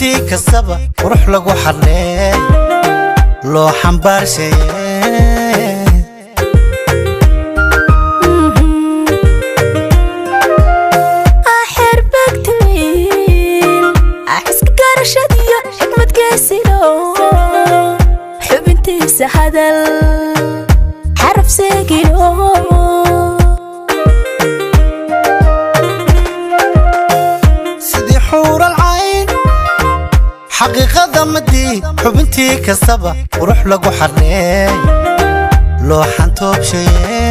Xubintii kastaba qurux lagu xadhee, loo xambaarshaye. Xerbegtwiil xiska garashadiyo xikmadgeesilo, xubintiisa hadal xaraf seegilo. Sidii xuural cayn xaqiiqada madii, xubintii kastaba qurux lagu xadhee, loo xantoobshaye.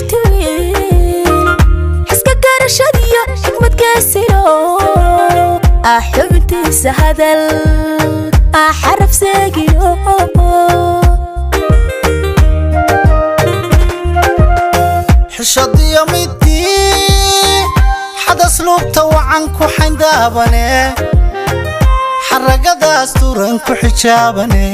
Xerbegtwiil xiska garashadiyo xikmadgeesilo, xubintiisa hadal xaraf seegilo. Xishadiyo midii xadasluubta wacan ku xayndaabane, xaragadaas turan ku xijaabane.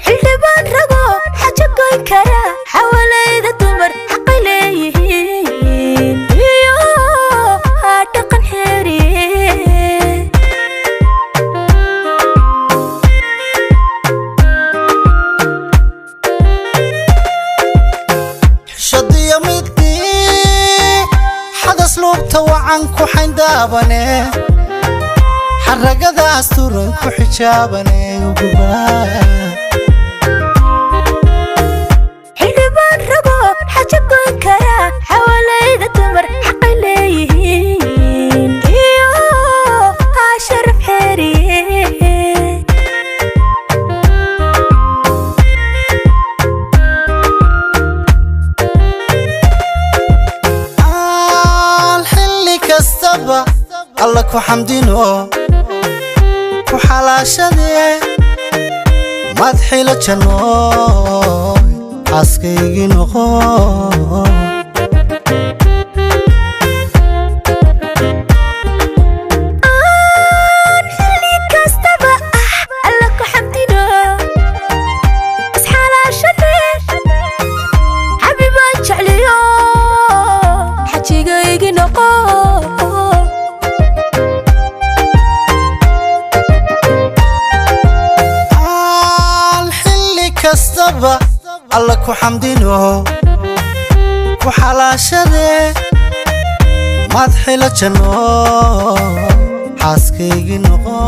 Xildhibaan rago xajo goyn kara, xawalayda dumar xaqay leeyihiin iyo dhaqan xeeriye. Xishadiyo midii xadasluubta wacan ku xayndaabane, xaragadaas turan ku xijaabane uguba. Xildhibaan rago xajo goyn kara, xawalayda dumar xaqay leeyihiin iyo sharaf xeeriye. Aan xilli kastaba Alla ku xamdino, ku xalaashadee, maad xilo jannooy, xaaskaygii noqo. Aan xilli kastaba Alla ku xamdino, isxalaashade, xabibaan jecliyo, xajigaygi noqo. Aan xilli kastaba Alla ku xamdino, ku xalaashadee, maad xilo jannooy, xaaskaygii noqo.